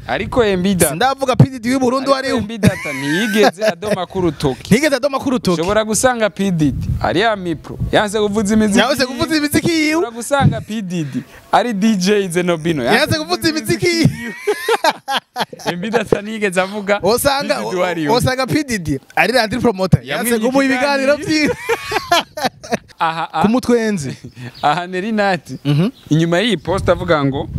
Ariko MB Data, Sindavuga PDD w'i Burundi ariko wariwe. MB Data ntiyigeze adoma ku rutoki. Ntigeze adoma ku rutoki. Ushobora gusanga PDD ari ya mipro yanse kuvuza imiziki. Yanse kuvuza imiziki yiwe. Ushobora gusanga PDD ari DJ Zenobino Yanse kuvuza imiziki yiwe. MB Data ntiyigeze avuga Osanga PDD wariwe. osanga PDD ari Landry Promoter. Yanse Yamwimye kumuha ibiganiro ikiganiro. vyiwe. Aha aha. Kumutwenzi. Aha Nerinati inyuma y'iyi post avuga ngo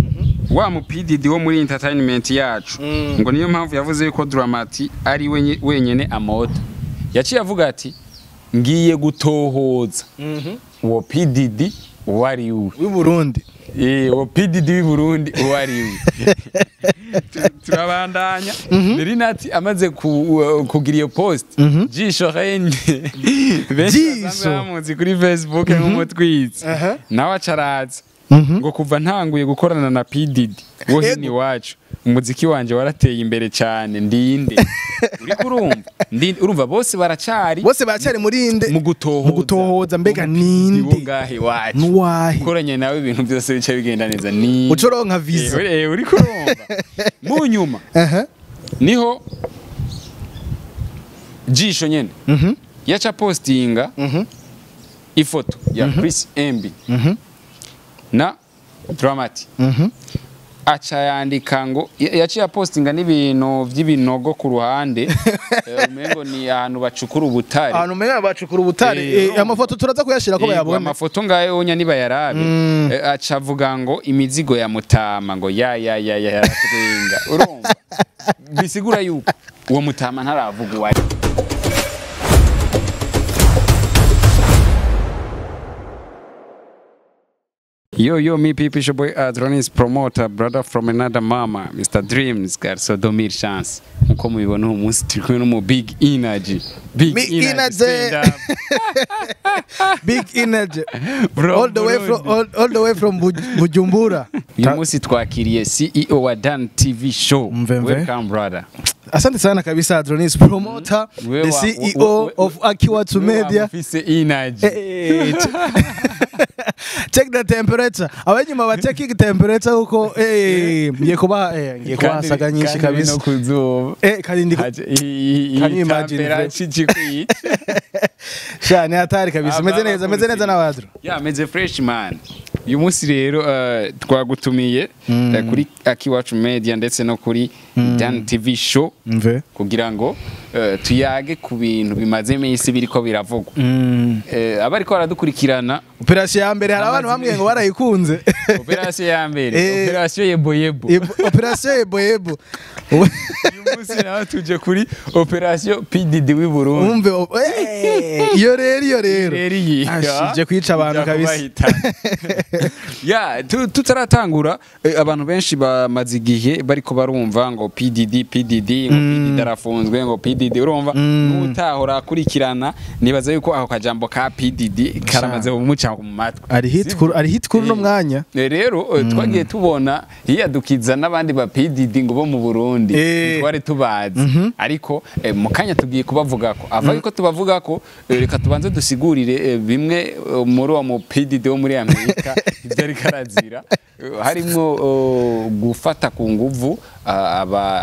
wa mu PDD wo muri entertainment yacu, ngo niyo mpamvu yavuze yuko Dramati ari wenyene amota. Yaciye avuga ati ngiye gutohoza uwo PDD uwari we. W'i Burundi. Uwo PDD w'i Burundi uwari we. Turabandanya. Nerinati amaze kugira iyo post, Jisho Rene, benshi Jisho. basanzwe bamuzi kuri Facebook nk'umutwitsi, nawe acaraza ngo kuva ntanguye gukorana na PDD wo hino iwacu, umuziki wanje warateye imbere cyane. Ndinde uriko urumva? Ndinde urumva? Bose baracari Bose baracyari muri inde? Mu gutohoza. Mu gutohoza, mbega Uwo PDD ninde? wo ngahe iwacu Nuwahe? ukoranye nawe ibintu byose bica bigenda neza ni Ucoronka visa. Uriko urumva? Mu nyuma niho Jisho nyene yaca postinga ifoto ya Chris MB na Dramati, aca yandika ngo yaciye apostinga n'ibintu by'ibinogo ku ruhande, umengo ni ahantu bacukura ubutare. Ahantu umenga bacukura ubutare. Amafoto turaza kuyashira ko bayabone. Amafoto ngayo onya nibayarabe. Aca avuga ngo imizigo ya mutama ngo ya ya ya ya yaratwenga. Urumva, bisigura yuko uwo mutama ntaravuga uwari. Yo, yo, me people, your boy Adronis Promoter, brother from another mama, Mr. Dreams, Garso Domir Chance. Nkuko mubibona, uyu munsi turi kumwe n'umu Big Energy. Big Big Energy, Energy. stand up. Big Energy. Bro, All the way from Burundi. all the way from Bujumbura. Uyu munsi twakiriye CEO wa Dan TV Show. Mve, mve. Welcome, brother. Asante sana kabisa, Adronis Promoter, Wewe the CEO of Akiwatu Media. Ufise energy. Check the temperature. Abanyuma ba checking temperature uko ngiye kubaha saga nyinshi Kandi kabisa. no kuzuba. Kandi ndi Can you imagine, bro? Temperature ikikwica. Sha, ni hatari kabisa. Meze neza, meze neza na Adro. Ya, meze fresh man. Uyu munsi rero twagutumiye kuri Akiwacu Media ndetse no kuri Dan TV Show Mve. kugira ngo tuyage ku bintu bimaze iminsi biriko biravugwa. Abariko baradukurikirana, Operation ya mbere hari abantu bambwiye ngo barayikunze. Operation ya mbere, operation yebo yebo. Operation yebo yebo. Uyu munsi nawe tuje kuri operation PDD w'i Burundi. Umve iyo rero, iyo rero. Rero iyi Ashije kwica abantu ija kabisa. kubahitana. Ya, tutaratangura, abantu benshi bamaze igihe bariko barumva ngo PDD, PDD, ngo PDD arafunzwe, ngo PDD, urumva, n'utahora akurikirana nibaza yuko ako kajambo ka PDD karamaze kumuca mu matwi. Ari hit kuri, ari hit kuri no mwanya. Rero twagiye tubona hiyadukiza n'abandi ba PDD ngo bo mu Burundi twari tubazi, ariko mu kanya tugiye kubavugako. Ava yuko tubavugako, reka tubanze dusigurire bimwe muri uwo mu PDD wo muri Amerika ibyo ariko arazira. Harimwo gufata ku nguvu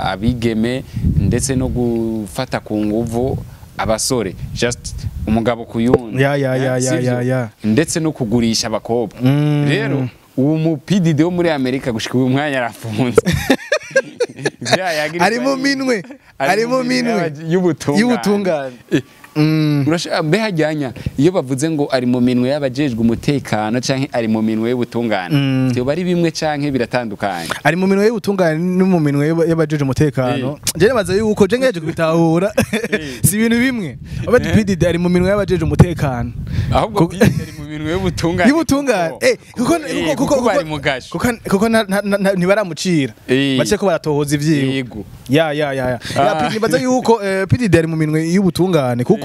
abigeme ndetse no gufata ku nguvu abasore, just umugabo ku yundi. Ya, Sivyo? ya. Ndetse no kugurisha abakobwa. Rero uwo mu PDD wo muri Amerika gushika uyu mwanya arafunze. Ivyaha yagirizwa Ari mu minwe, ari mu minwe y'ubutungane. Y'ubutungane. Mbe hajyanya iyo bavuze ngo ari mu minwe y'abajejwe umutekano canke ari mu minwe y'ubutungane, vyoba ari bimwe canke biratandukanye? Ari mu minwe y'ubutungane no mu minwe y'abajeje umutekano. Je nibaza yuko je ngejeje kubitahura, si ibintu bimwe. Aba PDD ari mu minwe y'abajeje umutekano. Ahubwo PDD ari mu minwe y'ubutungane. Y'ubutungane, kuko kuko bari mu gasho. Kuko ntibaramucira. Bace ko baratohoza ivyiwe. Yego. Ya. Ya, nibaza yuko PDD ari mu minwe y'ubutungane kuko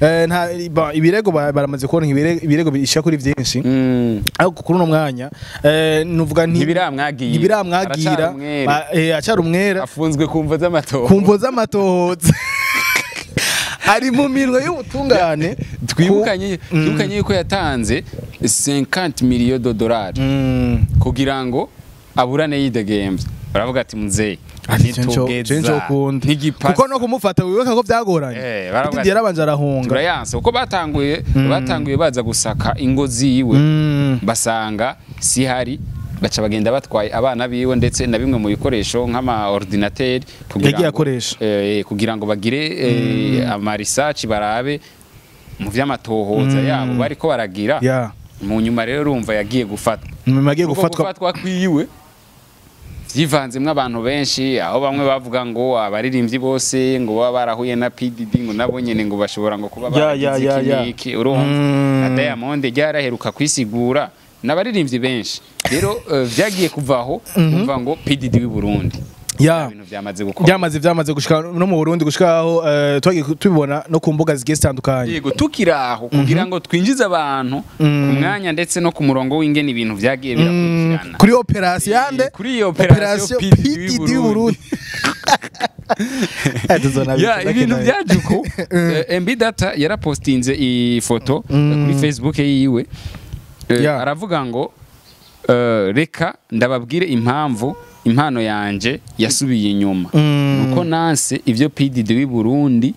nta ibirego baramaze kubona ibirego bishika kuri vyinshi, ariko kuri uno mwanya nuvuga nti Ntibiramwagira. Ntibiramwagira. Aracari umwere. Acari umwera. Afunzwe ku mvo z'amatohoza. Ku mvo z'amatohoza, ari mu minwe y'ubutungane. Twibukanye yuko yatanze 50 millions de dollars kugira ngo aburane yidegemvya. Baravuga ati muzeye Ntitugeza. Kuko no kumufata wibuka ko byagoranye. P Diddy yarabanje arahunga. Turayanse uko batanguye baza gusaka ingo ziwe, basanga si hari, baca bagenda batwaye abana biwe ndetse na bimwe mu bikoresho nk'ama ordinateur kugira ngo bagire ama research barabe mu vy'amatohoza yabo bariko baragira. Mu nyuma rero urumva yagiye gufatwa. Yagiye gufatwa kwiwe vyivanzemwo abantu benshi, aho bamwe bavuga ngo abaririmbyi bose ngo baba barahuye na P Diddy ngo nabo nyene ngo bashobora ngo kuba baragize iki, urumva na Diamond ryaraheruka kwisigura n'abaririmbyi benshi. Rero vyagiye kuvaho umva ngo P Diddy w'i Burundi ibintu vyamaze gukora, byamaze gushika no mu Burundi, gushikaho twagiye tubibona no ku mbuga zigiye zitandukanye. Yego, tukiraho kugira ngo twinjize abantu ku mwanya ndetse no ku murongo w'ingene ibintu vyagiye birakurikirana kuri operation yande, kuri operation P Diddy w'i Burundi. Ibintu byajuko MB Data yarapostinze ifoto kuri Facebook yiwe, aravuga ngo reka ndababwire impamvu impano yanje yasubiye inyuma, nuko nanse ivyo P Diddy w'i Burundi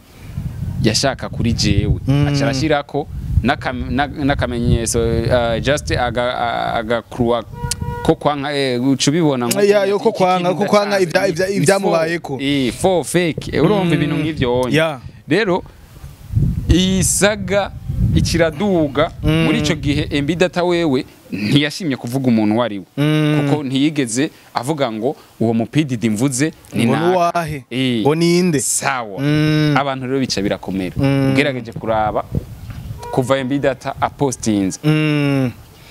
yashaka kuri jewe. Acarashirako n'akamenyetso just agakrua ko kwanka ucubibona ngo ya ko kwanka ibyamubayeko fo fake, urumva ibintu nk'ivyo onye. Rero isaga ikiraduga muri ico gihe MB Data wewe ntiyashimye kuvuga umuntu wari we, kuko ntiyigeze avuga ngo uwo mu P Diddy mvuze ni nahe ngo ninde. Sawa, abantu rero bica birakomera. Ugerageje kuraba kuva MB Data apostinze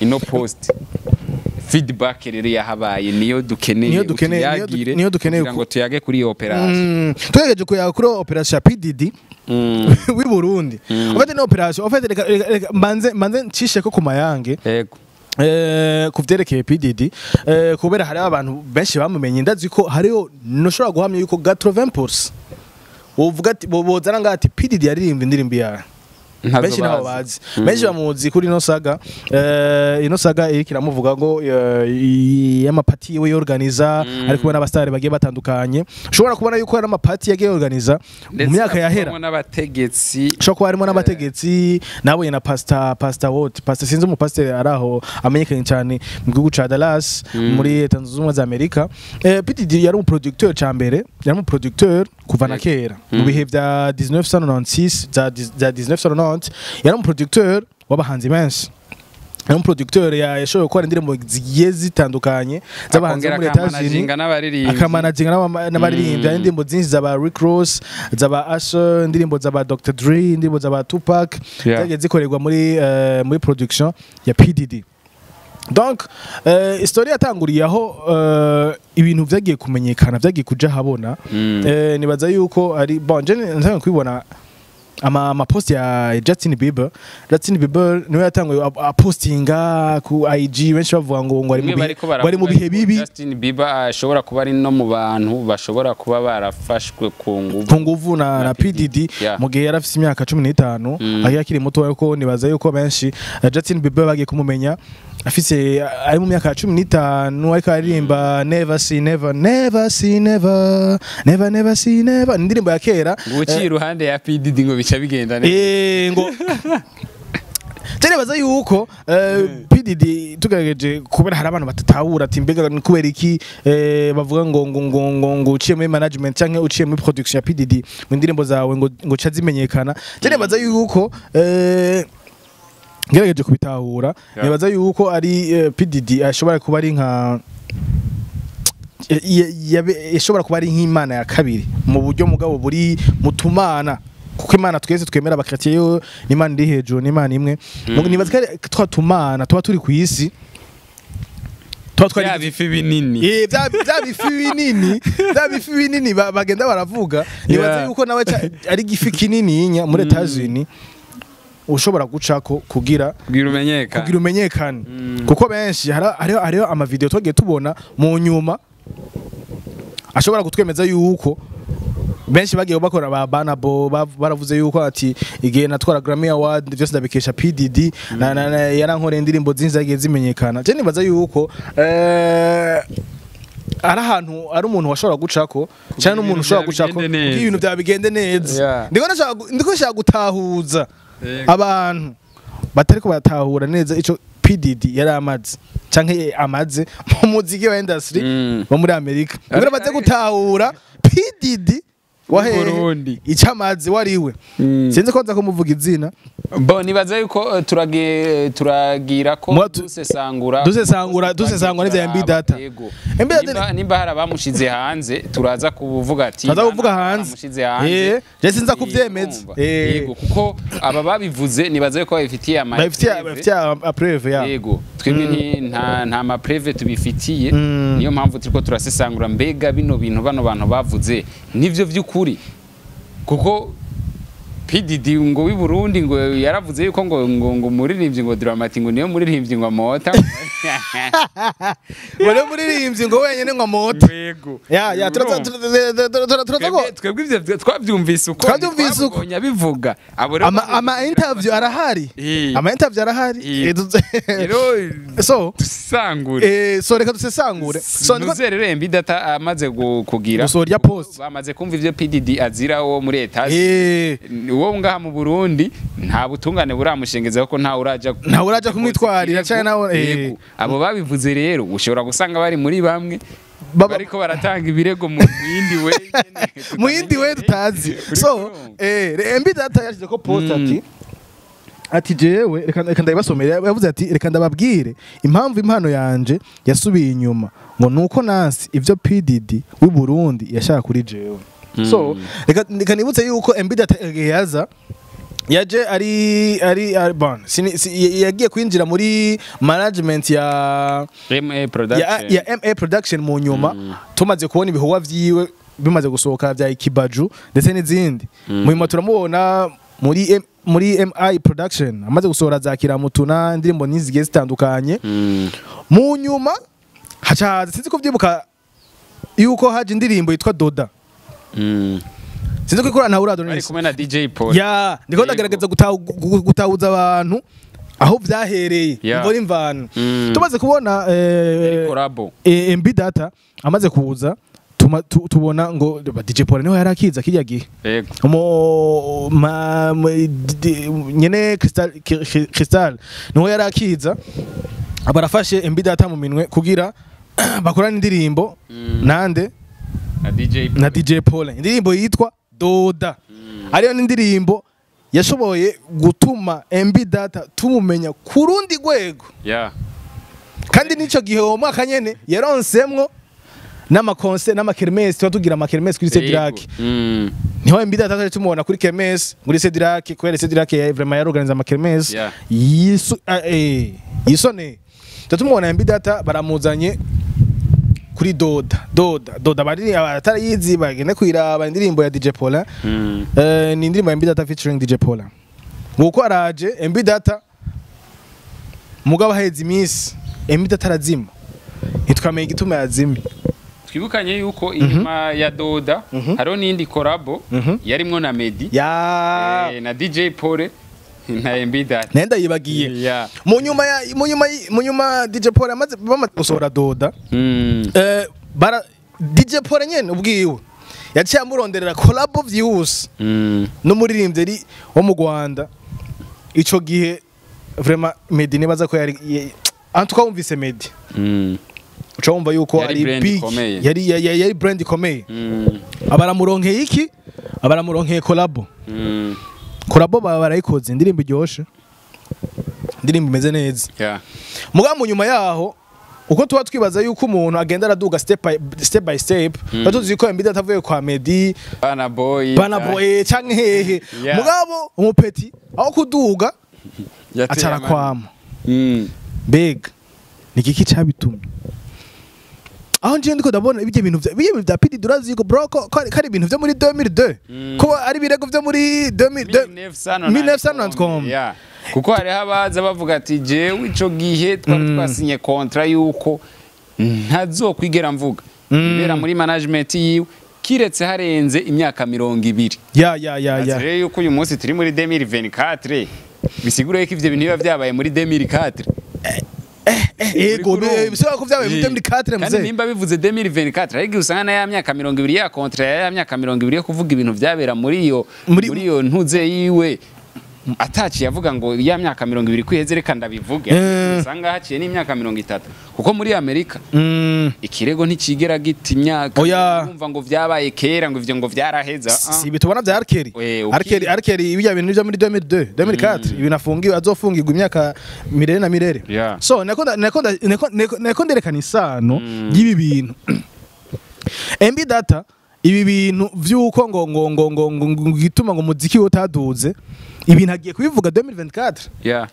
ino post, feedback rero yahabaye niyo dukeneye, niyo dukeneye kugira ngo tuyage kuri iyo operation. Tugejeje kuyaga kuri operation ya P Diddy w'i Burundi. En fait no operation, en fait reka manze ncishe ko ku mayange. Yego. Kuvyerekeye P Diddy, kubera hari abantu benshi bamumenye, ndazi ko hariho noshobora guhamya yuko 80% wovuga ati bozana ngati P Diddy yaririmba indirimbo yawe. Benshi nabo bazi, benshi bamuzi kuri ino saga, ino saga iriko iramuvuga ngo y'amapati yiwe yorganiza, ari kumwe n'abastari bagiye batandukanye. Ushobora kubona yuko ari amapati yagiye yorganiza mu myaka yahera, n'abategetsi, ushobora kuba harimo n'abategetsi. Nabonye na Pastor What, Pastor sinzi umupasiteri araho amenyekanye cyane mu gihugu ca Dallas muri Leta Zunze Ubumwe za Amerika. P Diddy yari umuproducteur ca mbere, yari umuproducteur kuva na kera mu bihe vya 1996 za 1990, yari umuproducteur w'abahanzi benshi. Yari umuproducteur yashoboye gukora indirimbo zigiye zitandukanye z'abahanzi muri Etats-Unis, akamanaginga n'abaririmbyi. Hari indirimbo zinshi z'aba Rick Ross, z'aba Usher, indirimbo z'aba Dr. Dre, indirimbo z'aba Tupac zagiye zikorerwa muri production ya P Diddy. Donc story yatanguriye aho ibintu vyagiye kumenyekana, vyagiye kuja habona. Nibaza yuko ari bon je ntangiye kubibona ama post ya Justin Bieber. Justin Bieber niwe yatanguye apostinga ku IG, benshi bavuga ngo ari mu bihe bibi. Justin Bieber ashobora kuba ari no mu bantu bashobora kuba barafashwe ku nguvu na P Diddy mu gihe yarafise imyaka 15, aho yakiri muto. Yuko nibaza yuko benshi Justin Bieber bagiye kumumenya afise ari mu myaka 15, ariko aririmba Never See Never, Never See Never, Never Never See Never, indirimbo ya kera. Uciye iruhande ya P Diddy ngo bica bigenda neza. Ngo Nibaza yuko P Diddy tugerageje kubera hari abantu batatahura ati mbega kubera iki bavuga ngo ngo ngo ngo ngo uciye muri management canke uciye muri production ya P Diddy mu ndirimbo zawe ngo ca zimenyekana. Nibaza yuko ngerageje kubitahura, nibaza yuko ari P Diddy ashobora kuba ari nka ishobora kuba ari nk'Imana ya kabiri mu buryo mugabo buri mutumana, kuko Imana twese twemera abakristiyo yo n'Imana iri hejuru n'Imana imwe. Nibaza ko twatumana tuba turi ku isi tuba twari bya bifi binini, bya bifi binini, bya bifi binini bagenda baravuga. Nibaza yuko nawe ari gifi kinini yinya muri Etats-Unis ushobora gucako kugira umenyekane, kuko benshi hariho ama video twagiye tubona mu nyuma ashobora kutwemeza yuko benshi bagiye bakora ba Banabo baravuze yuko ati igihe natwara Grammy Award byose ndabikesha P Diddy na yarankoreye indirimbo zinzi zagiye zimenyekana. Je nibaza yuko Ari ahantu ari umuntu washobora gucako cyangwa n'umuntu ushobora gucako bigende neza. ibintu byawe bigende neza. Yeah. Ndiko nshaka gutahuza Yego. abantu batariko baratahura neza ico PDD yari amaze canke amaze mu muziki wa industry wo muri Amerika, kugira baze gutahura PDD wa hehe, Burundi. ico amaze wariwe. Sinzi ko nza kumuvuga izina. Bo nibaza yuko turagira ko dusesangura dusesangura n'ivya MB Data. Yego. MB Data Nimba hari abamushize hanze, turaza kuvuga ati Turaza kuvuga hanze. Bamushize hanze. Je sinza kuvyemeza. Urumva? Yego, kuko aba babivuze nibaza yuko babifitiye ama Babifitiye, babifitiye a preuve ya. Yego, twebwe nta ma preuve tubifitiye. Niyo mpamvu turiko turasesangura mbega bino bintu bano bantu bavuze nivyo vy'ukuri, kuko PDD ngo w'i Burundi ngo yaravuze yuko ngo muririmbyi ngo Dramati ngo niyo muririmbyi ngo amota. Ngo niyo muririmbyi ngo wenyene ngo amota. Yego. Ya, turaza ko Twebwe ivyo twavyumvise uko. Twavyumvise uko. Twabibonye abivuga abo rero. Ama interview arahari. Ama interview arahari. Rero So dusangure. So reka dusesangure. So ndiko Nuze rero MB Data amaze kugira Gusohora irya post. Bamaze kumva ivyo PDD azira wo muri etaje uwo ngaha mu Burundi, nta butungane buramushengeza kuko nta uraja Nta uraja kumwitwarira canke nawe. Yego. Abo babivuze rero ushobora gusanga bari muri bamwe bariko baratanga ibirego mu yindi we. Mu yindi we tutazi. So MB Data yashize ko post ati jewe reka ndabibasomere. Yavuze ati: "Reka ndababwire impamvu impano yanje yasubiye inyuma, ngo nuko nansi ivyo PDD w'i Burundi yashaka kuri jewe." So reka nibutse yuko MB Data yaza yaje ari bon yagiye kwinjira muri management ya MA ya, Production. ya MA Production mu nyuma tumaze kubona ibikorwa vyiwe bimaze gusohoka bya Ikibaju ndetse n'izindi. Mu nyuma turamubona muri MI Production amaze gusohora za Kiramutuna, indirimbo nyinshi zigiye zitandukanye. Mu nyuma haca haza, sinzi ko vyibuka yuko haje indirimbo yitwa Doda. Sinzi ko ikora nta urado Bari neza. kumwe na DJ Paul. Ya, ndiko ndagerageza gutahuza abantu aho vyahereye, imvura imvano. Tumaze kubona Collabo. MB Data amaze kuza, tubona ngo ba DJ Paul niho yari akiza kirya gihe. Mo ma nyene Crystal, Crystal niho yari akiza, barafashe MB Data mu minwe kugira bakorane indirimbo nande? Na DJ Paul. Na DJ Paul, indirimbo yitwa Doda, ariyo n'indirimbo yashoboye gutuma MB Data tumumenya ku rundi rwego. Kandi n'ico gihe uwo mwaka nyene yaronsemwo n'amakonse n'amakermesse, tuba tugira amakermesse kuri Cedric. Niho MB Data twari tumubona kuri kermesse muri Cedric, kubera Cedric ya vraiment yarorganiza amakermesse. Yisu yisone tuba tumubona MB Data baramuzanye kuri Doda. Doda, Doda bari abatarayizi bagende kuyiraba, indirimbo ya DJ Paulin. Ni indirimbo ya MB Data featuring DJ Paulin. Nguko araje MB Data, mugabo aheze iminsi MB Data arazima, ntitwamenye igituma yazimye. Twibukanye yuko inyuma ya Doda hariho n'indi collabo yarimwo na Meddy ya na DJ Paul na MB Data. Nenda yibagiye. Mu nyuma ya mu nyuma y- mu nyuma DJ Paul amaze bamaze gusohora Doda, bara DJ Paul nyene ubwiwe yaciye amuronderera collabo vyihuse n'umuririmbyi ari wo mu Rwanda ico gihe. Vraiment Meddy nibaza ko yari en tout cas wumvise Meddy uca wumva yuko Yari ari brand big. ikomeye. Yari brand ikomeye. Abaramuronkeye iki? Abaramuronkeye collabo. Collabo baba barayikoze, indirimbo iryoshe, indirimbo imeze neza. Mugabo mu nyuma yaho, uko tuba twibaza yuko umuntu agenda araduga step by step, tuba tuzi ko MB Data atavuye kwa Meddy, Bana Boy. Bana Boy canke hehe. Mugabo umupeti aho kuduga Yateye acarakwama. Mbega ni igiki cabitumye? Aho nje ndiko ndabona ibyo bintu vya PD, urazi ko bro ko ari ibintu vyo muri 2002, ko ari ibirego vyo muri 2002. 1990. Yeah. Kuko hariho abaza bavuga ati jewe ico gihe twari twasinye contrat yuko ntazokwigera mvuga ibera muri management yiwe kiretse harenze imyaka 20. Ya ya ya ya. Rero yuko uyu munsi turi muri 2024, bisigura yuko ivyo bintu biba vyabaye muri 2004. Ego, bisaba ko vyabaye muri 2004. Kandi Mzee, nimba bivuze 2024, ariko usanga na ya myaka 20 ya contrat, ya myaka 20 yo kuvuga ibintu vyabera muri iyo muri iyo ntuze yiwe, ataciye avuga ngo ya myaka 20 kwiheze, reka ndabivuge. Usanga haciye n'imyaka 30, kuko muri Amerika ikirego ntikigera gita imyaka. Oya. Urumva ngo vyabaye kera, ngo ivyo ngo vyaraheza. Si ibi tubona bya R. Kelly. R. Kelly. R. Kelly, ibya bintu byo muri 2002, 2004, ibintu afungiwe, azofungirwa imyaka mirere na mirere. So nako nderekana isano y'ibi bintu. MB Data, ibi bintu vy'uko ngo gituma ngo umuziki utaduze, ibintu agiye kubivuga 2024.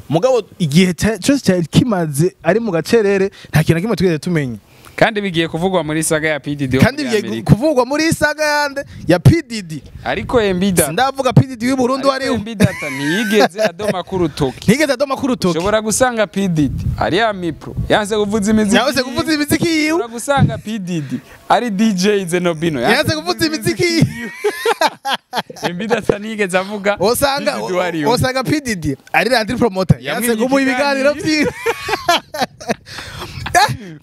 Mugabo igihe cyose cyari kimaze ari mu gacerere, nta kintu na kimwe twigeze tumenya. Kandi bigiye kuvugwa muri saga ya PDD yo Kandi muri bigiye Amerika. kuvugwa muri saga yande? Ya PDD. Ariko MB Data, Sindavuga PDD w'i Burundi wariho. MB Data ntiyigeze adoma ku rutoki. Ntigeze adoma ku rutoki. Ushobora gusanga PDD ari ya mipro yanse kuvuza imiziki. Yanse kuvuza imiziki yiwe. Ushobora gusanga PDD ari DJ Zenobino Yanse kuvuza imiziki yiwe. MB Data ntiyigeze avuga Usanga PDD wariwe. usanga PDD ari Landry Promoter, yanse Yamwimye kumuha ibiganiro ikiganiro. vyiwe.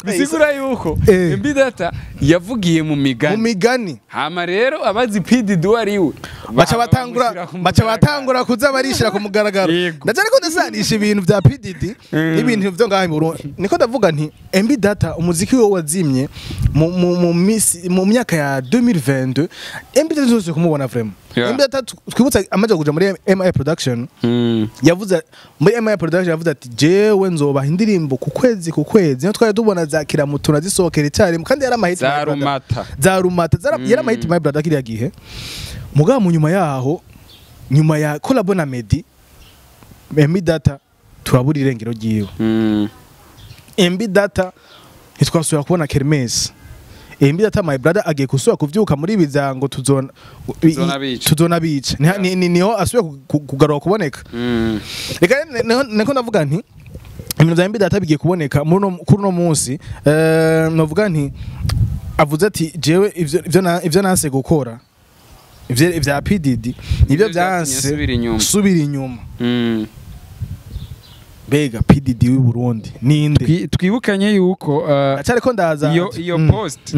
Bisigura yuko MB Data yavugiye mu Mu migani. migani. Hama rero abazi PDD wariwe Baca batangura, baca batangura kuza barishira ku mugaragaro. Yego. Ndaje ariko ndasanisha ibintu vya PDD n'ibintu vyo ngaha mu Burundi. Niko ndavuga nti MB Data, umuziki we wazimye mu myaka ya 2022. MB Data zose kumubona vraiment. MB Data, twibutsa, amaze kuja muri MI Production, yavuze muri MI Production, yavuze ati: "Jewe nzobaha indirimbo ku kwezi ku kwezi." Niyo twari tubona za Kiramutuna zisohokera icyarimwe, kandi yari amahit, my Za brother. Rumata. Za Rumata, yari amahit, my brother, kiriya gihe. Mugabo mu nyuma yaho, nyuma ya collabo na Meddy, MB Data turabura irengero ryiwe. MB Data ntitwasubira kubona Kermesse. MB Data, my brother, agiye gusubira kuvyuka muri ibi za ngo tuzona Tuzona bica. Tuzona bica. Niho asubiye kugaruka kuboneka. Reka niko ndavuga nti ibintu vya MB Data bigiye kuboneka kuri uno munsi. Novuga nti avuze ati: "Jewe ivyo nanse gukora, ivyo vya PDD nibyo Nivyo vyatumye vyanse nsubira inyuma." Subira inyuma. Mbega PDD w'i Burundi ninde? Twibukanye yuko Acariko ndaza. iyo post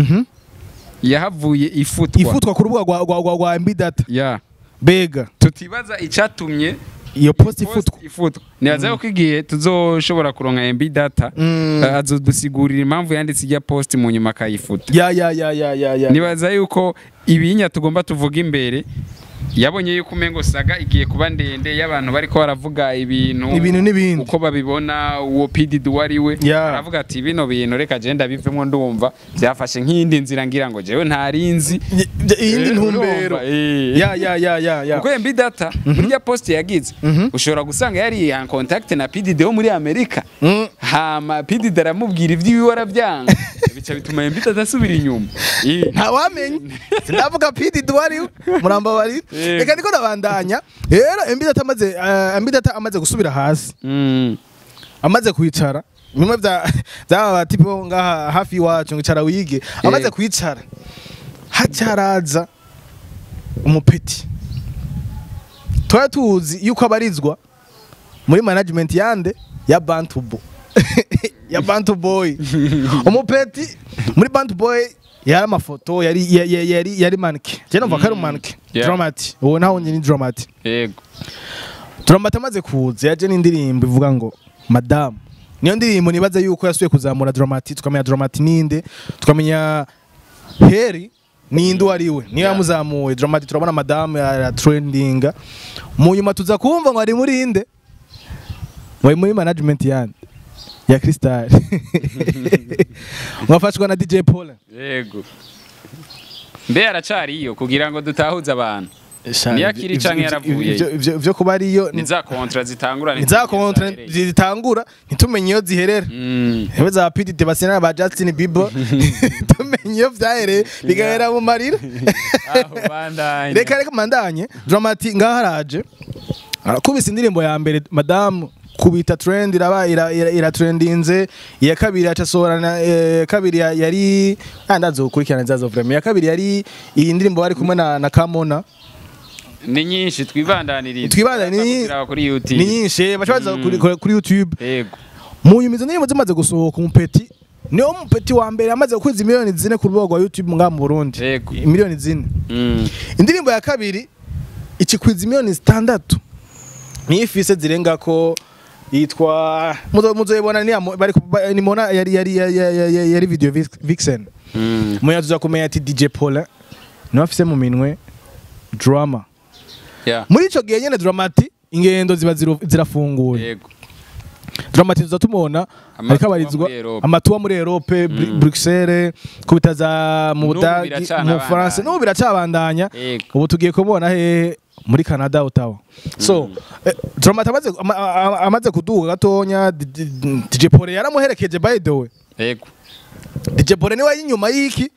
yahavuye ifutwa. Ifutwa ku rubuga rwa MB Data. Mbega Tutibaza icatumye iyo post ifutwa. Ifutwa. Nibaza yuko igihe tuzoshobora kuronka MB Data, azodusigurira impamvu yanditse ijya post, mu nyuma akayifuta. Ya. Nibaza yuko ibinya tugomba tuvuga imbere, yabonye yuko umengo saga igiye kuba ndende y'abantu bariko baravuga ibintu Ibintu n'ibindi. uko babibona, uwo PDD wari we. Aravuga ati: "Bino bintu reka je ndabivemo, ndumva byafashe nk'iyindi nzira, ngira ngo jewe ntarinzi Iyindi ntumbero." Urumva, Ya. Kuko MB Data muri ya post yagize, ushobora gusanga yari en contact na PDD wo muri Amerika. Hama PDD aramubwira ivy'iwiwe, aravyanga, bica bituma MB Data asubira inyuma. Ntawamenya, sindavuga PDD wari muramba bari. Reka ndiko ndabandanya rero. MB Data amaze gusubira hasi, amaze kwicara bimwe bya byaba batipo ngaha hafi iwacu ngo icara wige, amaze kwicara, hacaraza umupeti twari tuzi yuko abarizwa muri management yande? Ya Bantu ya Bantu Boy. Umupeti muri Bantu Boy yari amafoto, yari mannequin, je numva ko ari mannequin. Dramati uwo naho nyine ni Dramati. Dramati amaze kuza, yaje n'indirimbo ivuga ngo Madamu. Niyo ndirimbo nibaza yuko yasuye kuzamura Dramati, tukamenya Dramati ninde, tukamenya Heri ninde uwo ari we. Niyo yamuzamuye Dramati, turabona Madamu ya trendinga. Mu nyuma tuza kumva ngo ari muri inde, ngo ari muri management yande? Ya Crystal, mwafashwa na DJ Paul. Yego, mbe aracariyo kugira ngo dutahuze abantu? Niyo akiri canke yaravuyeyo? Ivyo kuba ariyo, Ni za contrat zitangura. Ni za contrat zitangura, ntitumenye iyo ziherera. Hewe za PDD basena ba Justin Bieber, tumenye iyo vyahereye, bigahera mu marira. Aho bandanye. Reka mandanye. Dramati ngaho araje, arakubise indirimbo ya mbere Madamu, kubita trend, iraba ira trendinze. Iya kabiri aca sohorana, kabiri yari ndazokurikirana nzazo vraiment. Iya kabiri yari iyi ndirimbo bari kumwe na Kamona. Ni nyinshi, twibandaniriza. Kuri YouTube. Ni nyinshi, baca baza kuri YouTube. Mu nyuma izo ndirimbo zimaze gusohoka, umupeti niwo mupeti wa mbere amaze gukwiza 4 miliyoni ku rubuga rwa YouTube ngaha mu Burundi. 4 miliyoni. Indirimbo ya kabiri ikikwiza 6 miliyoni, niyo ifise zirenga ko yitwa muzoyibona ni bari ni mona yari video vixen. Muya tuza kumenya ati DJ Paul niwe afise mu minwe Drama. Muri ico gihe nyene Dramati ingendo ziba zirafunguye. Dramati tuza tumubona Amatuwa ariko abarizwa muri Europe. Amatuwa muri Europe, Bruxelles, kubita za mu N'ubu Budagi, biracana mu France, bandanya. n'ubu biracabandanya. Ubu tugiye kumubona hehe? Muri Canada, Ottawa. So Dramati amaze kuduga gatonya, DJ Paul yaramuherekeje, by the way. DJ Paul niwe ari inyuma y'iki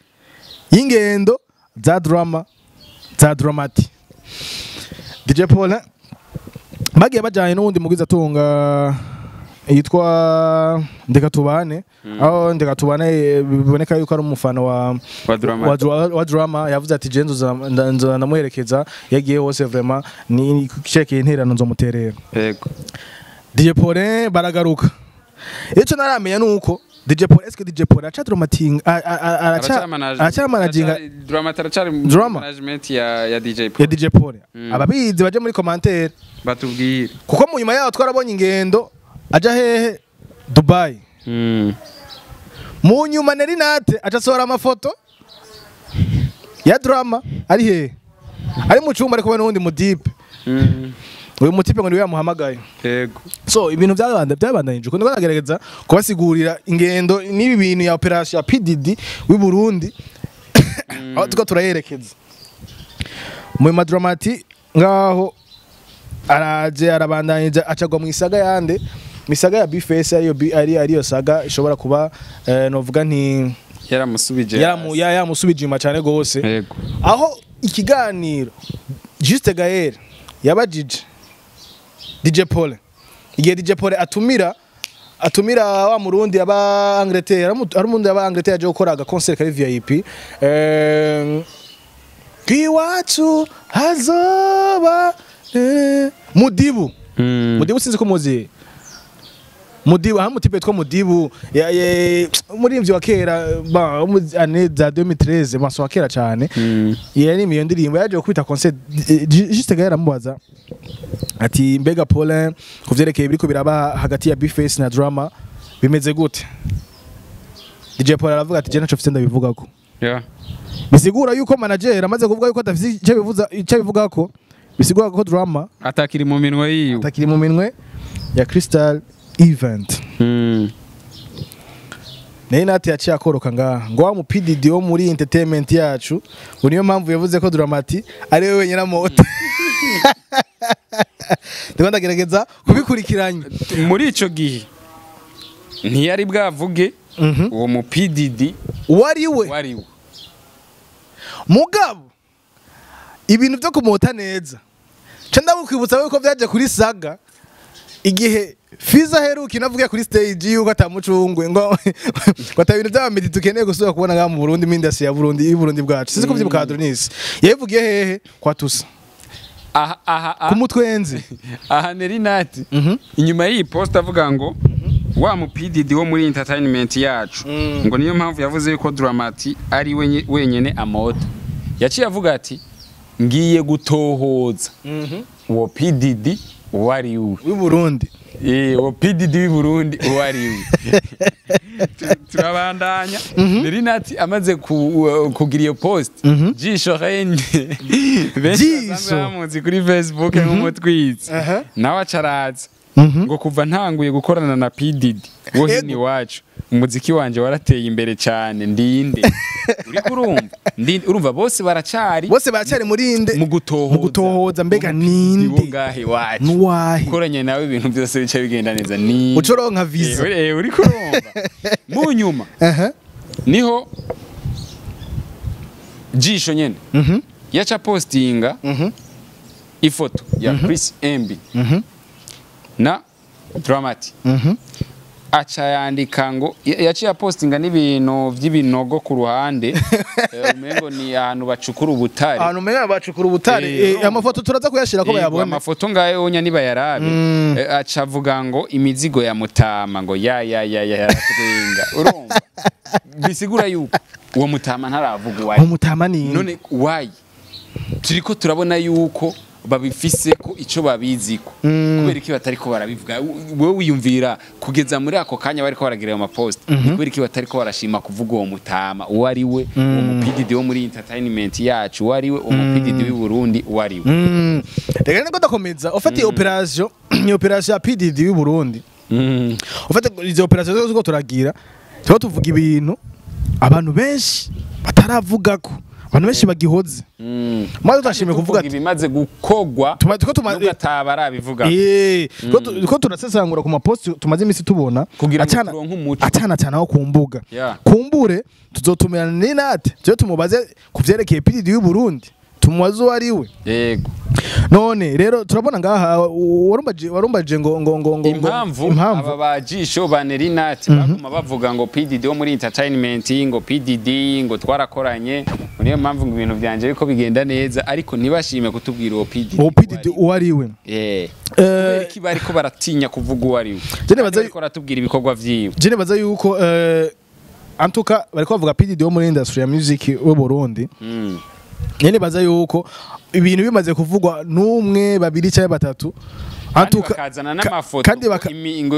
y'ingendo za Drama, za Dramati. DJ Paul bagiye bajanye n'uwundi mugwiza atunga yitwa Ndekatubane, aho Ndekatubane biboneka yuko ari umufana wa Wa Drama. Wa Drama. Yavuze ati je nzoza ndamuherekeza yagiye hose, vraiment ni cekeye interano nzomuterera. DJ Paul baragaruka. Icyo naramenya nuko DJ Paul, est-ce que DJ Paul araca Dramating araca Araca managinga Drama aracari mu Drama. management ya DJ Ya Paul. DJ Paul. Ababizi baje muri commentaire batubwire. Kuko mu nyuma yaho twarabonye ingendo aja hehe? Dubai. Mu nyuma Nerinate aca asohora amafoto ya Drama ari hehe? Ari mu cyumba ari kumwe n'uwundi mudipe. Uyu mutipe ngo niwe yamuhamagaye. So ibintu byabandanije uko ndiko ndagerageza kubasigurira ingendo n'ibi bintu ya operation ya PDD w'i Burundi, aho tuko turayerekeza mu Madramati ngaho araje arabandanije acagwa mu isaga yande, mu isaga ya Bface, ariyo ariyo saga ishobora kuba novuga nti Yaramusubije. Yamusubije inyuma cyane gose. Aho ikiganiro Juste Gaël yabajije DJ Paul, igihe DJ Paul atumira wa Murundi aba Angleterre, ari umurundi aba Angleterre aje gukora aga concert kari VIP, iwacu hazoba Mudibu. Mudibu, sinzi ko muzi Mudibu, aho mutipe yitwa Mudibu umuririmbyi wa kera ba wo mu années za 2013, maso wa kera cyane. Yari iyo ndirimbo yaje gukubita concert. Juste Gaël aramubaza ati mbega Paulin, kuvyerekeye biriko biraba hagati ya Bface na Drama bimeze gute? DJ Paul aravuga ati je ntaco mfise ndabivugako. Bisigura yuko manager amaze kuvuga yuko adafise icyo bivuza, icyo abivugako, bisigura ko Drama Atakiri mu minwe yiwe. Atakiri mu minwe ya Crystal Event. Naye nati yaciye akoroka ngaha ngo wa mu PDD wo muri entertainment yacu, ngo niyo mpamvu yavuze ko Dramati ari we wenyine amota. Ndiko ndagerageza kubikurikiranya. Muri ico gihe ntiyari bwavuge uwo mu PDD Wari we. Wari we. Mugabo ibintu byo kumota neza, ca ndabukwibutsa yuko byaje kuri saga igihe Fiza aheruka inavuga kuri stage yuko atamucungwe, ngo ata bintu by'abamedi dukeneye gusubira kubona ngaha mu Burundi, mu industry ya Burundi, y'u Burundi bwacu. Sinzi ko vyibuka. Adonis yabivugiye hehe? Kwa Tusa. Aha Ku mutwenzi. Aha Nerinati inyuma y'iyi post avuga ngo wa mu PDD wo muri entertainment yacu, ngo niyo mpamvu yavuze yuko Dramati ari wenyene amota, yaciye avuga ati ngiye gutohoza uwo PDD uwo ari we. W'i Burundi. Uwo PDD w'i Burundi uwo ari we. Turabandanya. Nerinati amaze kugira iyo post, Jisho Rene, benshi Jisho. basanzwe bamuzi kuri Facebook nk'umutwitsi, nawe acaraza ngo kuva ntanguye gukorana na PDD wo hino iwacu, umuziki wanje warateye imbere cyane. Ndinde uriko urumva? Ndinde urumva? Bose baracari Bose baracyari muri inde? Mu gutohoza. Mu gutohoza, mbega Wo ninde? ngahe iwacu Nuwahe? Ukoranye nawe ibintu byose bica bigenda neza ni Ucoronka visa. Uriko urumva? Mu nyuma niho Jisho nyene yaca postinga ifoto ya Chris MB na Dramati. Aca yandika ngo yaciye apostinga n'ibintu vy'ibinogo ku ruhande. Umengo ni ahantu bacukura ubutare. Ahantu umenga bacukura ubutare. Amafoto turaza kuyashira ko bayabone. Amafoto ngayo onya niba yarabe. Aca avuga ngo imizigo ya mutama ngo ya ya ya ya yaratwenga. Urumva bisigura yuko uwo mutama ntaravuga uwaye. Umutama ni none why turiko turabona yuko babifise ko ico babiziko, kubera iki batariko barabivuga? Wewe wiyumvira kugeza muri ako kanya bariko baragira ayo mapost, kubera iki batariko barashima kuvuga uwo mutama uwo ari we, uwo mu PDD wo muri entertainment yacu uwo ari we, uwo mu PDD w'i Burundi uwo ari we? Reka niko ndakomeza ufate operation, ni operation ya PDD w'i Burundi. Ufate izo operation zose uko turagira, tuba tuvuga ibintu abantu benshi bataravugako, abantu benshi bagihoze. Maze tutashimye kuvuga ati ibimaze gukogwa nubwo atabarabivuga. Ko turasesangura ku mapost tumaze imisi tubona kugira ngo turonke umuco atana atana aho ku mbuga. Kumbure tuzotumirana n'inate tuje tumubaze kuvyerekeye PDD y'u Burundi, tumubaze uwo ari we. Yego. None rero turabona ngaha warumbaje ngo ngo ngo ngo impamvu aba bajisho ba Nerinati baguma bavuga ngo PDD wo muri entertainment, ngo PDD ngo twarakoranye, niyo mpamvu ngo ibintu byanje biko bigenda neza, ariko ntibashime kutubwira uwo PDD. Uwo PDD uwo ari we. Kubera bariko baratinya kuvuga uwo ari we. Bariko baratubwira ibikorwa vyiwe. Je nibaza yuko antuka bariko bavuga PDD wo muri industry ya music wo Burundi. Nyene baza yuko ibintu bimaze kuvugwa n'umwe, babiri cyangwa batatu, antuka bakazana n'amafoto kandi imizigo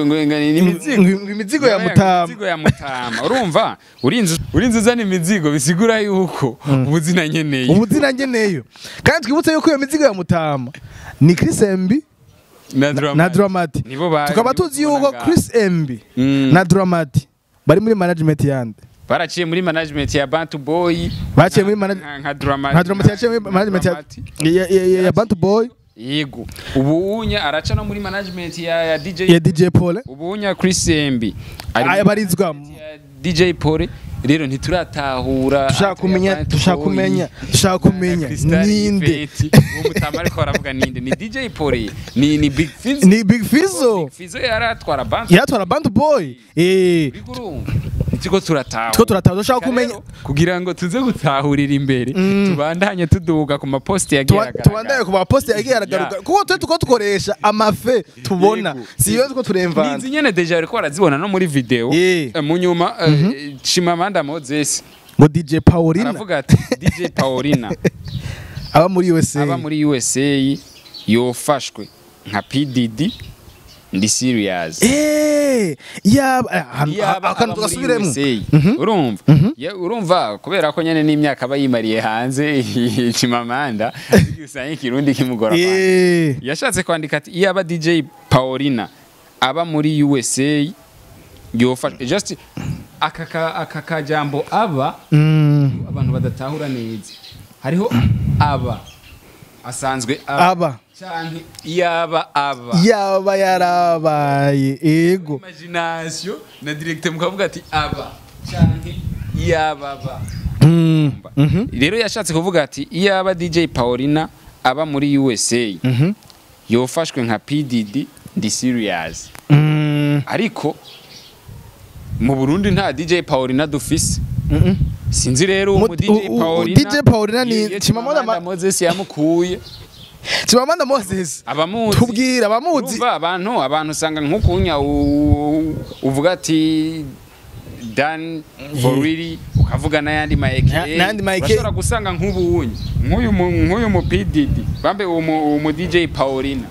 ya mutama, imizigo ya mutama. Urumva urinze uzana imizigo bisigura yuko ubuzina nyeneye, ubuzina nyeneyo. Kandi twibutse yuko iyo mizigo ya mutama ni Chris MB na Dramati. Tukaba tuzi yuko Chris MB na Dramati bari muri management yande, baraciye muri management ya Bantu Boy, baciye muri management nka Dramati, nka Dramati yaciye muri management ya Bantu Boy. Yego. Ubu unya araca no muri management ya DJ ya DJ Paul. Ubu unya Chris MB abarizwa DJ Paul. Rero ntituratahura, dushaka kumenya ninde uwo mutama ariko aravuga ninde? Ni DJ Paul, ni Big Fizzo, ni Big Fizzo. Big Fizzo yaratwara Bantu, yaratwara Bantu Boy. Tuko turatahura, tuko turatahura, dushaka kumenya kugira ngo tuze gutahurira imbere, tubandanye tuduga ku mapost yagiye agaragara, tubandanye ku mapost yagiye aragaruka, kuko twe tuko tukoresha amafe tubona, si yo tuko turemvana. Nizi nyene deja ariko barazibona no muri video mu nyuma. Chimamanda Moses ngo DJ Paulina aravuga ati DJ Paulina aba muri USA, aba muri USA yofashwe nka PDD ndi serious. Akantu tugasubiremo. Urumva urumva kubera ko nyene n'imyaka bayimariye hanze Chimamanda usanga ikirundi kimugora. Yashatse kwandika ati iyaba DJ Paulina aba muri USA yofashwe just aka kajambo aba abantu badatahura neza. Hariho aba asanzwe aba canke yaba aba yaba yarabaye. Ego imagination na direct mukavuga ati aba canke yaba aba. Rero yashatse kuvuga ati iyaba DJ Paulina aba muri USA yofashwe nka PDD ndi serious. Ariko mu Burundi nta DJ Paulina dufise. Sinzi rero umu DJ Paulina, DJ Paulina ni Chimamanda Moses yamukuye. Chimamanda Moses abamuzi, tubwira abamuzi. Urumva abantu usanga nkukunya uvuga ati Dan for really, ukavuga n'ayandi maeke, n'ayandi maeke. Bashobora gusanga nk'ubunye nk'uyu mu PDD bambe umu DJ Paulina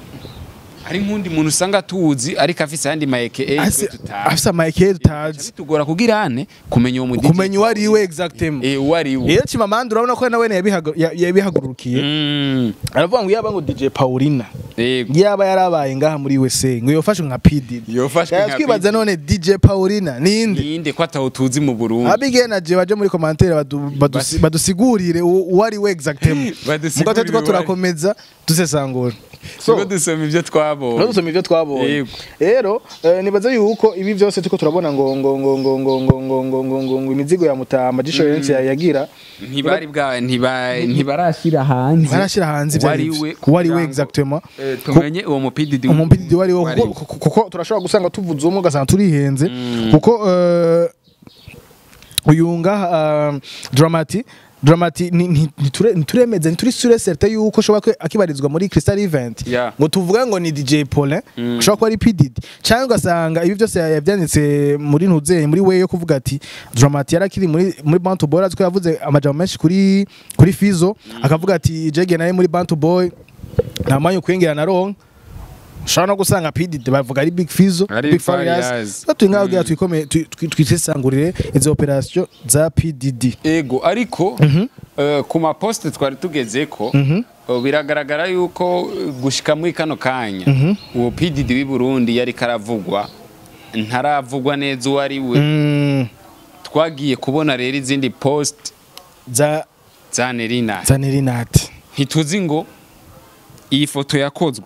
ari nkundi muntu usanga tuzi ariko afise andi maeke afise maeke tutazi, bitugora kugirane kumenya uwo mu DJ, kumenya uwo ari we exactement. Uwo ari we. Iyo Chimamanda urabona ko nawe yabihagurukiye, aravuga ngo yaba ngo DJ Paulina yaba yarabaye ngaha muri USA ngo yofashwe nka PDD, yofashwe nka twibaza none DJ Paulina ninde, ninde ko atawutuzi mu Burundi? Abigena je baje muri commentaire badusigurire uwo ari we exactement. Badusigurire tuko turakomeza dusesangura, so dusoma ivyo twabonye. twabonye. Dusoma ivyo twabonye. Rero nibaza yuko ibi byose tuko turabona ngo ngo ngo ngo ngo ngo ngo ngo ngo ngo ngo imizigo ya Mutama Jisho Lawrence yagira ntibari bwa ntibarashira hanze. Barashira hanze ivyo wari wari we exactement. Tumenye uwo mu PDD umu PDD wari we, kuko turashobora gusanga tuvuze umwe ugasanga turihenze, kuko uyu ngaha Dramati ntituremeze, ntituri sure certain yuko ushobora ko akibarizwa muri Crystal Event, ngo tuvuga ngo ni DJ Paulin, ushobora kuba ari PDD, cyangwa ugasanga ibi byose yabyanditse muri ntuzeye muri we yo kuvuga ati Dramati yarakiri muri Bantu Boy, aziko yavuze amajambo menshi kuri Fizo, akavuga ati Jege naye muri Bantu Boy nta mwanya ukwengera na ronka. Ushobora no gusanga PDD bavuga ari Big Fizo, Big Farious. Turi ngaho kugira twikomeye twisesangurire izo operation za PDD. Ego, ariko ku ma poste twari tugeze ko biragaragara yuko gushika muri kano kanya uwo PDD w'i Burundi yari karavugwa, ntaravugwa neza uwo ari we. Twagiye kubona rero izindi post za Nerinat. Za Nerinat. Ntituzi ngo iyi foto yakozwe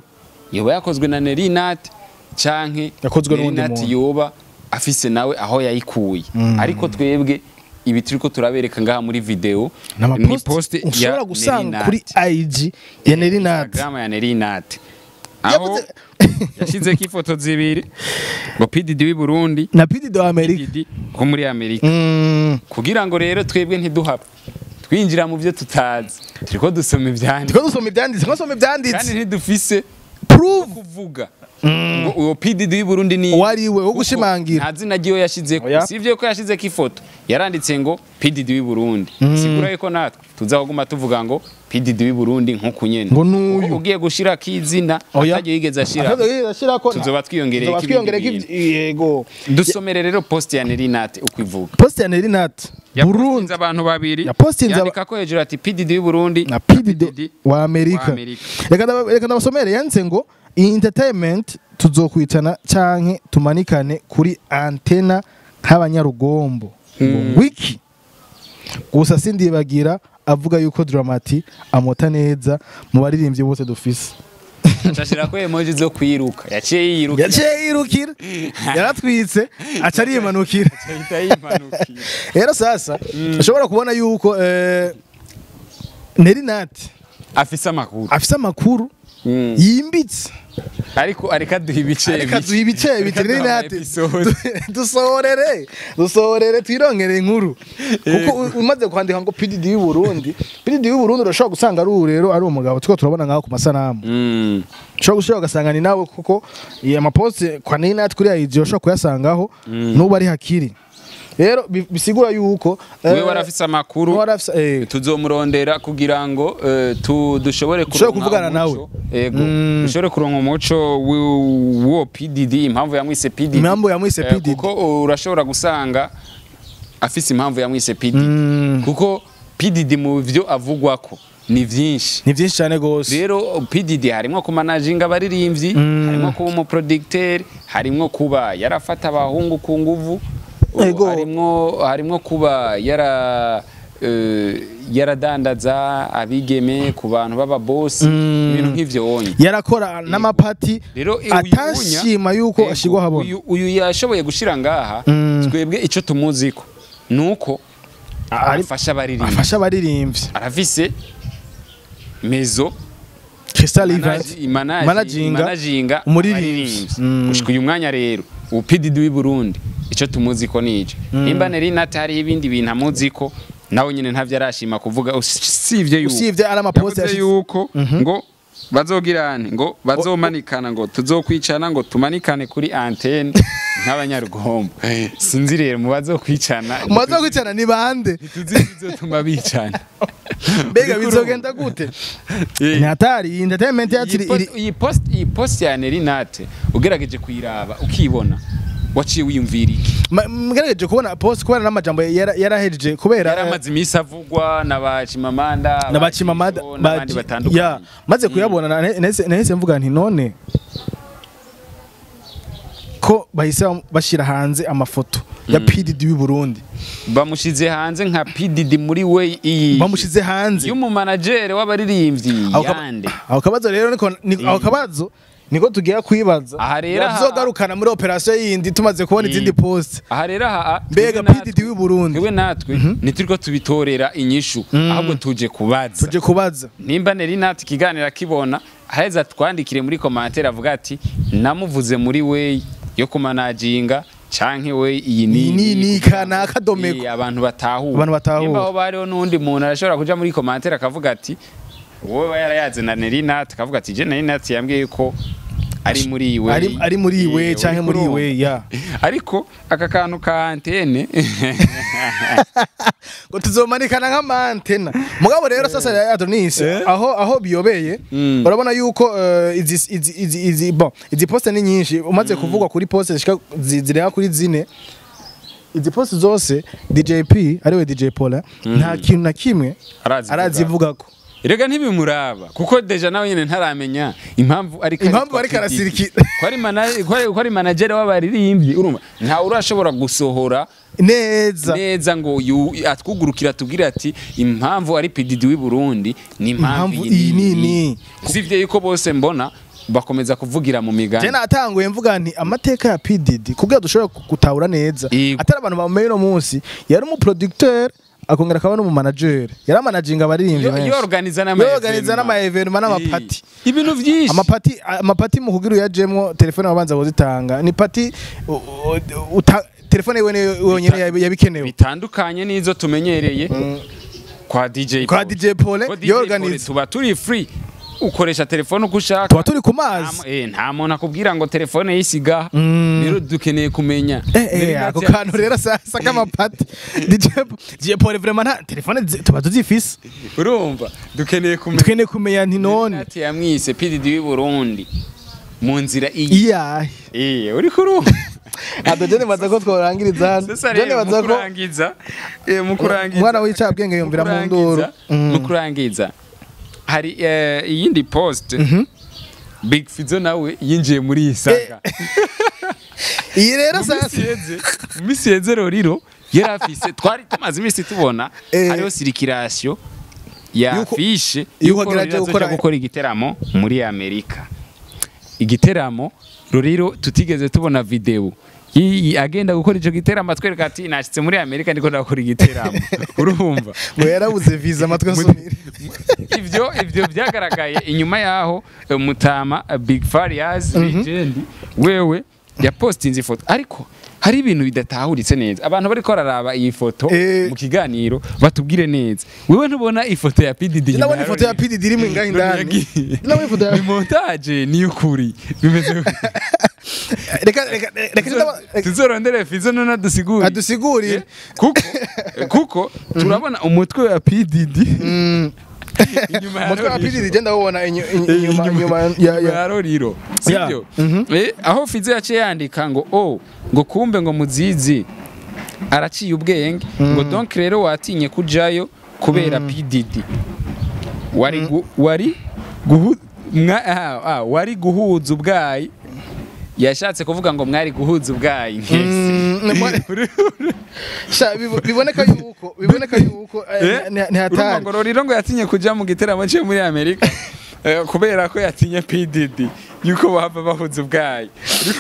yoba yakozwe na Nerinat canke yakozwe n'undi muntu yoba afise nawe aho yayikuye. Ariko twebwe ibi turiko turabereka ngaha muri video ni post ushobora gusanga kuri IG ya Nerinat, Instagram ya Nerinat, aho yashizeko ifoto zibiri ngo PDD w'i Burundi na PDD wa Amerika, PDD ko muri Amerika. Kugira ngo rero twebwe ntiduhapfe twinjira mu byo tutazi, turiko dusoma ivyanditse, kandi ntidufise proof kuvuga ngo uwo PDD w'i Burundi ni wari we wo gushimangira. Nta zina ryiwe yashizeko, sivyo ko yashizeko ifoto yaranditse ngo PDD w'i Burundi. Sigura yuko natwe tuzaguma tuvuga ngo PDD w'i Burundi nkuko nyene ngo nuyu ugiye gushira kizina atagiye yigeze ashira tuzoba twiyongereye. Yego, dusomere rero post ya Nerinat uko ivuga. Post ya Nerinat Burundi abantu babiri yandika ko hejuru ati PDD w'i Burundi na PDD wa Amerika. Reka ndabasomere yanditse ngo entertainment tuzokwitana canke tumanikane kuri antena nk'abanyarugombo. Wiki gusa sindibagira avuga yuko Dramati amota neza mu baririmbyi bose dufise. Acashira ko emoji zo kwiruka, yaciye yirukira, yaratwitse aca arimanukira. Rero sasa ushobora kubona yuko Nerinat afise amakuru yimbitse, ariko areka duha ibice bice Nerinat dusohorere twirongere inkuru, kuko umaze kwandika ngo PDD w'i Burundi, PDD w'i Burundi urashobora gusanga ari rero ari umugabo tuko turabona ngaho ku masanamu. Ushobora gushobora ugasanga ni nawe, kuko iya maposte kwa Nerinat kuri IG ushobora kuyasangaho n'ubu ari hakiri. Rero bisigura yuko wewe warafise amakuru tuzomurondera kugira ngo dushobore kuvugana nawe. Ego, dushobore kuronka umuco wo PDD, impamvu yamwise PDD, kuko urashobora gusanga afise impamvu yamwise PDD, kuko PDD mu byo avugwako ni vyinshi, ni vyinshi cyane gose. Rero PDD harimo kumanaginga abaririmbyi, harimo kuba umu producteur, harimo kuba yarafata abahungu ku nguvu, harimo kuba yaradandaza abigeme ku bantu baba boss, ibintu nk'ivyo wonye yarakora n'amapati atashima yuko ashigwa habona. Uyu yashoboye gushira ngaha twebwe ico tumuziko nuko afasha abaririmbyi, arafise mezo Crystal Event managinga umuririmbyi gushika uyu mwanya. Rero ubu PDD w'i Burundi ico tumuzi ko nico nimba Nerinat hari ibindi bintu amuziko nawe nyine ntavyo arashima kuvuga, usivye yuko usivye ari amaposte yuko ngo bazogirane ngo bazomanikana ngo tuzokwicana ngo tumanikane kuri antenne nk'abanyarugombo. Sinzi rero mu bazokwicana ni bande tuzi bizotuma bicana. Mbega bizogenda gute? Ni hatari entertainment yacu iyi post ya Nerinat ugerageje kuyiraba ukibona waciye wiyumvira iki? Mugerageje kubona post kubera n'amajambo yarahejeje kubera yaramaze imisi avugwa na ba Chimamanda n'abandi batandukanye. Maze kuyabona nahise mvuga nti none ko bahise bashira hanze amafoto ya PDD w'i Burundi, bamushize hanze nka PDD muri we iyi bamushize hanze y'umu manager w'abaririmbyi yande. Aho kabazo rero niko aho kabazo Niko tugiye kwibaza. Aha rero tuzogarukana muri operation yindi tumaze kubona izindi post. Aha rero aha mbega PDD w'i Burundi. Twebwe natwe ntituriko tubitorera inyishu, ahubwo tuje kubaza. Tuje kubaza. Nimba Nelly Nat ikiganiro akibona, aheza twandikire muri commentaire avuga ati namuvuze muri way yo kumanaginga canke we iyi ni kanaka domeko. Abantu batahura. Abantu batahura. Nimba aho bariho n'undi muntu arashobora kuja muri commentaire akavuga ati wowe yarayaze na Nelly Nat, akavuga ati je Nelly Nat yambwiye ko ari muri iwe, ari muri iwe canke muri iwe ya. Ariko aka kantu ka antene ngo tuzomanikana nk'ama antena. Mugabo rero sasa Adonis aho biyobeye urabona yuko izi bon izi poste ni nyinshi umaze kuvugwa kuri poste zishika zirenga kuri zine. Izi poste zose DJP ariwe DJ Paul nta kintu na kimwe arazivugako. Erega ntibimuraba kuko deja nawe nyene ntaramenya impamvu ari impamvu ari karasiriki ko ari manager w'abaririmbyi, urumva nta urashobora gusohora neza ngo atwugurukira tubwire ati impamvu ari PDD w'i Burundi ni impamvu iyi ni sivye yuko bose mbona bakomeza kuvugira mu migani. Je natanguye mvuga nti amateka ya PDD kugira dushobora gutahura neza atari abantu bamenye no munsi yari umu producteur akongera akaba no mu manager, yari managinga abaririmbyi benshi, yorganiza n'ama evenement n'amapati, ibintu byinshi. Amapati mu kugira uyajemwo telefone babanza kuzitanga ni pati telefone wenyene yabikenewe bitandukanye n'izo tumenyereye kwa DJ Paul. Kwa DJ Paul yorganiza tuba turi free, ukoresha telefone uko ushaka, tuba turi ku mazi, nta muntu akubwira ngo telefone yisiga. Rero dukeneye kumenya ako kantu rero sasa k'amapati DJ Paul vraiment nta telefone tuba tuzifise, urumva dukeneye kumenya, dukeneye kumenya nti none ati yamwise PDD w'i Burundi mu nzira iyi uri kurumva. Ado jene baza ko tworangiriza hano, jene baza ko kurangiza mu kurangiza mwana w'icabwenge yumvira mu nduru mu kurangiza. Hari iyindi post Big Fizzo nawe yinjiye muri iyi saga. Iyi rero sasa misi yeze Roriro yarafise, twari tumaze imisi tubona hariho circulation ya fiche yuko agerageje gukora igiteramo muri Amerika. Igiteramo Roriro tutigeze tubona video agenda gukora ico giteramo atwereka ati nashitse muri Amerika ndiko ndakora igiteramo, urumva ngo yarabuze visa amatwi asumira. Ivyo byagaragaye inyuma yaho mutama Big Farias legend wewe yapostinze ifoto, ariko hari ibintu bidatahuritse neza. Abantu bariko bararaba iyi foto mu kiganiro batubwire neza. Wewe ntubona ifoto ya PDD? Ndabona ifoto ya PDD iri ngaho indani. Ndabona ifoto ya montage ni ukuri bimeze. Reka tuzorondere Fizzo none adusigurire. Adusigurire kuko turabona umutwe wa PDD inyuma umutwe wa PDD je ndawubona inyuma ya Roriro, sivyo? Aho Fizzo yaciye yandika ngo oh ngo kumbe ngo muzizi araciye ubwenge ngo donc rero watinye kujayo kubera PDD wari guhuza ubwayi. Yashatse kuvuga ngo mwari guhuza ubwayi nkese. Sha biboneka yuko ni hatari. Ngo Roriro ngo yatinye kuja mu giteramo cyo muri Amerika kubera ko yatinye PDD yuko bahava bahuza ubwayi.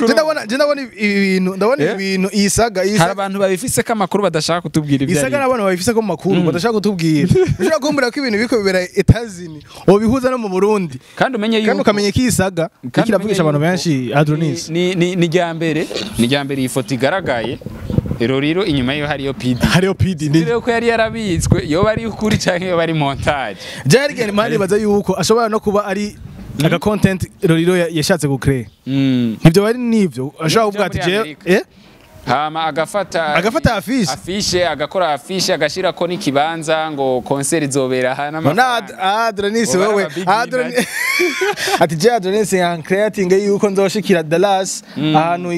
Ndabona ibintu, ndabona ibintu iyi saga hari abantu babifise ko amakuru badashaka kutubwira ibyo. Iyi saga n'abantu babifise ko amakuru badashaka kutubwira. Ushaka kumbura ko ibintu biko bibera Etazini obihuza no mu Burundi. Kandi umenye yuko kandi ukamenye ko iyi saga ikiravugisha abantu benshi Adonis. Ni ryambere, ni ryambere iyi foto igaragaye. Roriro inyuma yo hariyo PD. Hariyo PD ni rero ko yari yarabitswe yo bari ukuri canke yo bari montage. Jargen mani baza yuko ashobora no kuba ari aka content Roriro yashatse gucreate. Nivyo bari nivyo ashobora kuvuga ati je hama agafata affiche agakora affiche agashira ko n'ikibanza ngo concert izobera hana amafaranga. Adonis wewe Adonis ati je Adonis yan creating yuko nzoshikira Dallas ahantu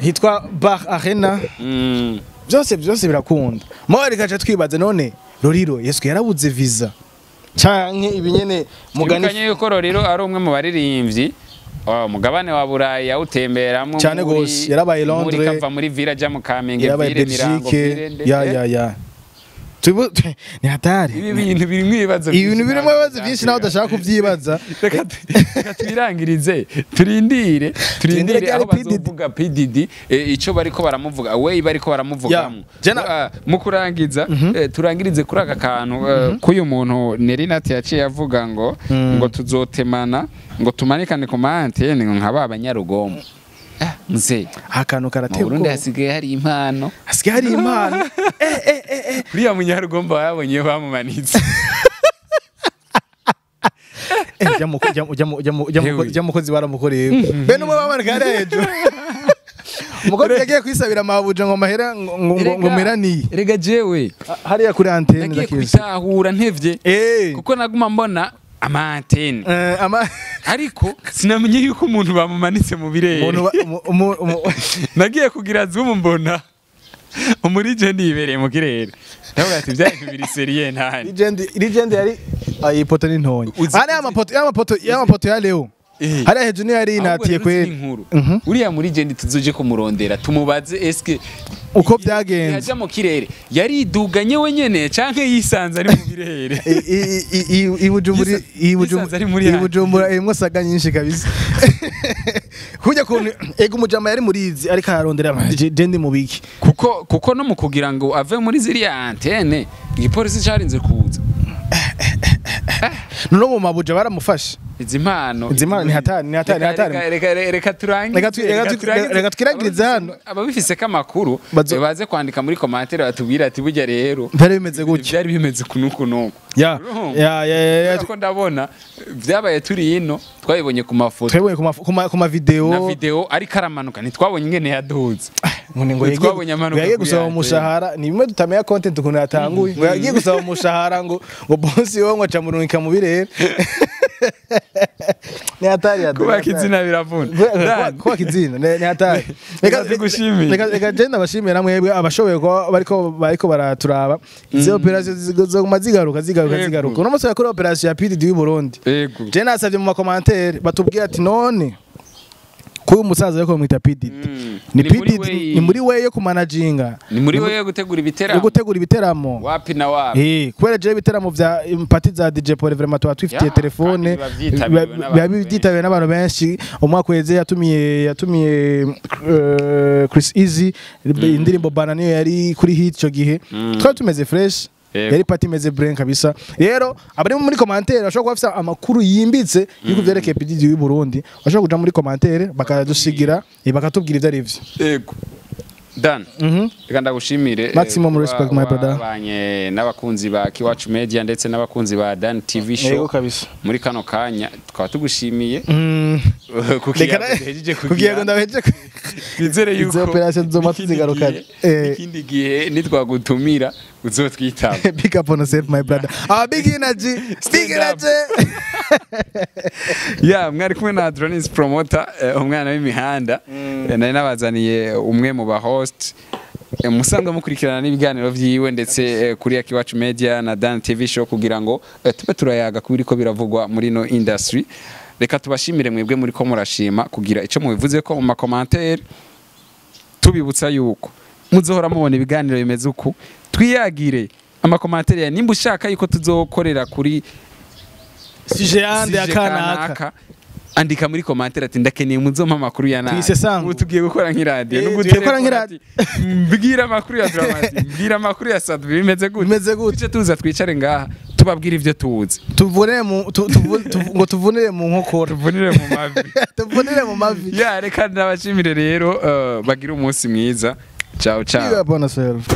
hitwa Bar Arena. Byose birakunda. Mo reka twibaze none Roriro Yesu yarabuze visa canke ibinyene mugani yuko Roriro ari umwe mu baririmbyi mugabane wa Burayi yawutemberamwo cyane gose, yarabaye Londres, muri kava muri Villa ja mu Kamenge, yarabaye Ville Mirango, Belgique, ya Ni hatari. Ibi bintu birimo ibibazo. Ibintu birimo ibibazo byinshi nawe udashaka kuvyibaza. Reka twirangirize, turindire aho bazovuga PDD ico bariko baramuvuga, we bariko baramuvugamo. Mu kurangiza turangirize kuri aka kantu k'uyu muntu Nerinati yaciye avuga ngo ngo tuzotemana ngo tumanikane ku mantene nka ba banyarugombo. Mzee akantu karateye ubwo. Burundi hasigaye hari impano. Hasigaye hari impano. Uriya munyarugombo yabonye bamumanitse. Ujya mukozi baramukoreye. Be numwe bamanika hariya hejuru. Umukozi yagiye kwisabira amabuja ngo mahera ngo meraniye. Rega jewe hariya kuri antene nagiye kubitahura ntevye. Kuko naguma mbona ama antene. Ariko sinamenye yuko umuntu bamumanitse mu birere. Nagiye kugira zoom mbona umurije ndibereye mu kirere. Ndavuga ati bya bintu biri seriye ntani. Legend yari ayipoto ni ntonye. Ari amapoto ya Leo. Hari hejuru yari inatiye kweri. Uriya muri legend tuzoje kumurondera tumubaze eske uko byagenze. Yaja mu kirere yariduganye wenyene canke yisanze ari mu birere. I Bujumbura imwe saga nyinshi kabisa. Kujya kuntu ego umujama yari murizi ariko ararondera jendi mubiki. Kuko no mu kugira ngo ave muri ziriya antene igipolisi carinze kuza. No mu mabuja baramufashe. Izi impano ni hatari. Reka turangirize hano. Ababifise kamakuru baze kwandika muri commentaire batubwira ati burya rero byari bimeze gutya. Byari bimeze kunuku nuku. Ya. Ko ndabona byabaye turi ino twabibonye ku mafoto. Twabibonye ku ma video. Na video ariko aramanuka ntitwabonye ingene yaduze. Ngo yagiye gusaba umushahara ni bimwe tutamenya content ukuntu yatanguye. Ngo yagiye gusaba umushahara ngo boss we ngo aca murungika mu birere. Ni hatari ya kubaka izina biravuna. Kubaka izina ni hatari. Reka je ndabashimira namwebwe abashoboye ko bariko baraturaba. Izi operation ziguma zigaruka. Uno munsi yakora operation ya PDD y'u Burundi. Je nasavye mu makomantere batubwira ati none kuyu musaza ariko mwita PDD. Ni PDD ni muri we yo kumanaginga. Ni muri we yo gutegura ibiteramo. Yo gutegura ibiteramo. Wapi na wapi. Kubera je ibiteramo vya party za DJ Paul vraiment twa twifitiye telefone byitabiwe n'abantu benshi. Umwaka weze yatumiye Chris Easy indirimbo Banana niyo yari kuri hit ico gihe. Twari tumeze fresh. Yari party meze brain kabisa. Rero abari muri commentaire bashobora kuba bafite amakuru yimbitse yuko vyerekeye PDD y'u Burundi. Bashobora kuja muri commentaire bakadusigira bakatubwira ivyo ari vyo. Yego. Dan. Reka ndagushimire. Maximum respect my brother. Abanye n'abakunzi ba Kiwacu Media ndetse n'abakunzi ba Dan TV show. Yego kabisa. Muri kano kanya tukaba tugushimiye. Kukiyago ndahejeje. Nizere yuko izo operation zoma tuzigarukana. Ikindi gihe nitwagutumira uzotwitaba. Big up on yourself my brother. Big energy. Big energy. Yeah, mwari kumwe na Dronis promoter umwana w'imihanda. Nari nabazaniye umwe mu ba host musanzwe mukurikirana n'ibiganiro vyiwe ndetse kuri Akiwacu Media na Dan TV show kugira ngo tube turayaga kubiri ko biravugwa muri no industry. Reka tubashimire mwebwe muri ko murashima kugira ico mubivuze ko mu makomantere, tubibutsa yuko muzohora mubona ibiganiro bimeze uku. Twiyagire amakomantere ya nimba ushaka yuko tuzokorera kuri sije yande akanaka, andika muri commentaire ati ndakeneye muzompa amakuru ya nabi. Ubu tugiye gukora nk'iradio n'ugukora nk'iradio. Mbwira amakuru ya Dramati, mbwira amakuru ya Sadbi bimeze gute. Bimeze gute. Tuce tuza twicare ngaha tubabwira ivyo tuzi. Tuvunire mu ngo tuvunire mu nkokora. Tuvunire mu mavi. Tuvunire mu mavi. Ya reka ndabashimire rero bagira umunsi mwiza. Ciao ciao. Big up on yourself.